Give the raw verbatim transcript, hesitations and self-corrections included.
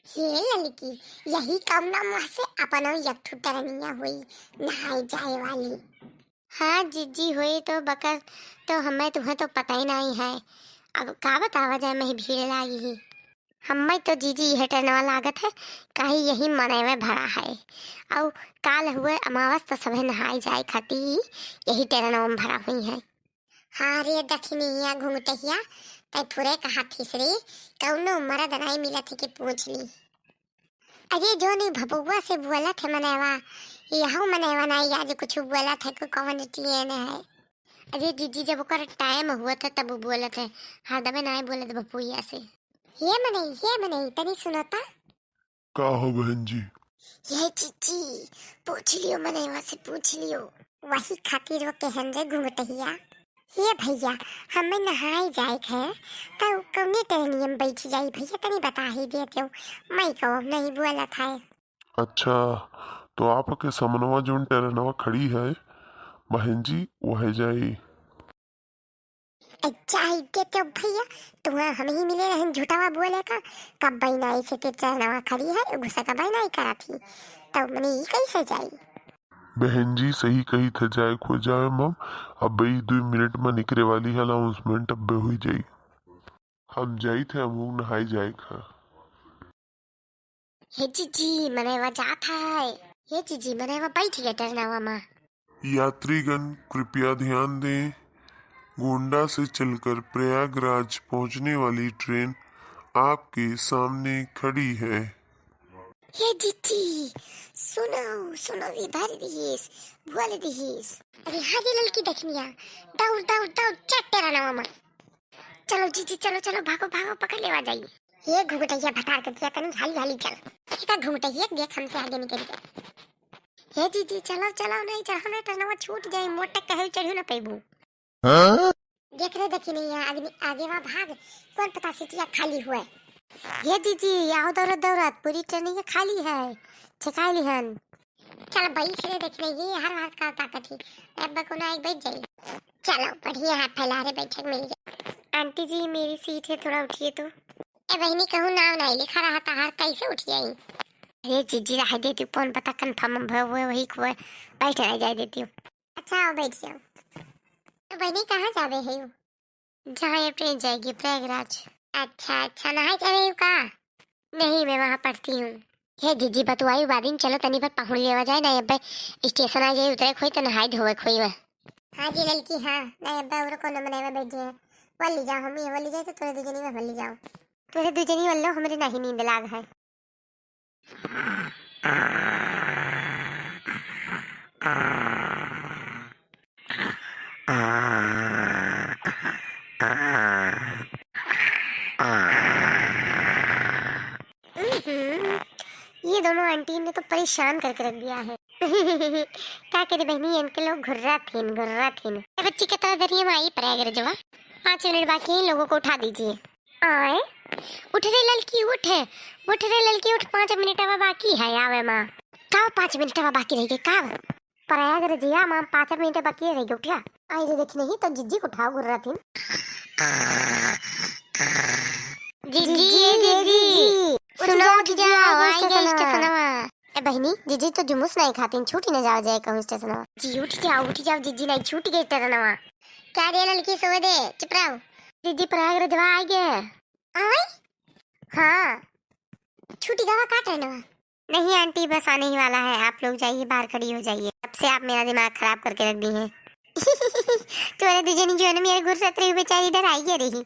हे ललकी, यही कौना मुँह से अपनो एक ठो टरनिया हुई नहाए जाए वाली। हाँ जीजी, हुई तो बकर तो हमें तुहें तो पता ही नहीं है। अब का बतावा जाए, मैं भीड़ लागी ही। हमें तो जीजी यह टरनवा लागत है, काहे यही मनई में भरा है। अउ काल हुए अमावस तो सभे नहाए जाए खाती यही टरनवा में भरा हुई है। हाँ रे दखिनिया घुंघटहिया, तै फुरे कहा थिस रे, कौनो मरद नाई मिलत है कि पूछ ली। अरे जो नहीं भबुआ से बोलत है मनैवा, यहू मनैवा नाई आज कुछ बोलत है कि कौन टियन है। अरे जीजी, जब ओकर टाइम हुआ था तब वो बोलत है, हरदमे नाई बोलत भपुइया से। हे मनई, हे मनई, तनी सुनो ता। का हो बहन जी? ये जीजी, पूछ लियो मनैवा से, पूछ लियो। वही खातिर वो कहन रे घुंघटहिया। हे भैया, हमें नहाए जाए के है, तो कौने टहनिया में बैठ जाई भैया, तनी बता ही देते हो, मैं को नहीं बोलत है। अच्छा, तो आपके समनवा जोन टहनवा खड़ी है बहन जी, वह जाई। अच्छा, ही के तो भैया, तुहा हम ही मिले रहन झूठावा बोले का, कब बहनाई से के चरनवा खड़ी है, गुस्सा का बहनाई करा थी, तो मने ई कैसे जाई? बहन जी, सही कही थे, जाए खो जाए मम, अब ई दो मिनट में निकरे वाली है, announcement अब्बे हुई जाई। हम जाई थे, हम लोग नहाई जाए खा। हे जीजी, मनैवा जात है। हे जीजी, मनैवा बैठ गया टरनवा मा। यात्रीगण कृपया ध्यान दें, गोंडा से चलकर प्रयागराज पहुंचने वाली ट्रेन आपके सामने खड़ी है। हे जीजी, सुनो, सुनो, ये भर दिहिस, बोल दिहिस। अरे हाँ जी ललकी दखिनिया, दौड़, दौड़, दौड़, चट टरनवा मा। चलो जीजी, चलो, चलो, भागो, भागो, पकड़ लेवा जाई। हे घुघुटैया भतार के दिया, तनी हाली हाली चल। एका घुघुटैया देख हमसे आगे निकल गया। हे जीजी, चलो, चलो, नहीं चढ़ो ना, टरनवा छूट जाई, मोटे कहे चढ़ियो ना पैबू। हाँ? देख रे दखिनिया, आगे, आगे वा भाग, कौन पता सीटिया खाली हुए। हे जीजी, आओ दौड़त दौड़त, पूरी ट्रेन ये खाली है, छकाई लिहन। चल बैठ रे दखिनिया, ये हर बात का ताकत ही, अब कोनो आए बैठ जाई। चलो, बढ़िया हाथ फैला रे, बैठक मिल गया। आंटी जी, मेरी सीट है, थोड़ा उठिए तो। ए बहिनी, कहूँ नाव नहीं लिखा रहा तहार, कैसे उठ जाई? अरे जीजी, रह देती, कौन पता confirm भवे, वही को बैठ रह जाए देती हूँ। अच्छा, आओ, बैठ जाओ। तो बहिनी, कहाँ जावे है यू? जहाँ ये ट्रेन जाएगी, प्रयागराज। अच्छा, अच्छा, नहाए जावे है यू का? नहीं, मैं वहाँ पढ़ती हूँ। हे जीजी, बतुआई बादिन, चलो तनी भर पहुँच लेवा जाए ना, अब्बे स्टेशन आ जाए, उतरे खोई तो नहाए धोवे खोई वह। हाँ जी ललकी, हाँ, नहीं अब्बे और कोनो मनाए में बैठ जाए, वो ले जाओ, हम ये वो ले जाए तो तोरे दू जनी में हम ले जाओ। तोरे दू जनी वालो हमरे नहीं नींद लाग है। उहुं, ये दोनों आंटी ने तो परेशान करके रख दिया है। का करे बहनी, इनके लोग घुर्रा थीन, घुर्रा थीन। ए बच्ची, कितना देर ये माई प्रयागराज वा? पाँच मिनट बाकी है, इन लोगों को उठा दीजिए। आए, उठ रे ललकी, उठ, उठ रे ललकी, उठ, पाँच मिनटवा बाकी है आवे मा। का पाँच मिनटवा बाकी रह गए का? प्रयागराजिया मा पाँच मिनट बाकी रह गए, उठिया। आई रे, देख नहीं तो जिज्जी को उठाओ, घुर्रा थीन। जिज्जी, ए जिज्जी, सुनो, उठ जाओ, आई गए स्टेशनवा। ए बहिनी, जिज्जी तो जुमूस नहीं खातीन, छूटी न जाओ जाए कहूँ स्टेशनवा। जी उठ जाओ, उठ जाओ जिज्जी, नहीं छूट गए ट्रेनवा। का रे ललकी, सोवे दे, चुप रहो। जिज्जी, प्रयागराजवा आ गए। आय? हाँ, छूट गवा का ट्रेनवा? नहीं आंटी, बस आने ही वाला है, आप लोग जाइए, बाहर खड़ी हो जाइए। अब से आप मेरा दिमाग खराब करके रख दी हैं। तुम्हारे दू जनी जो है ना, मेरे गुस्सा रही बेचारी डराई गई रही।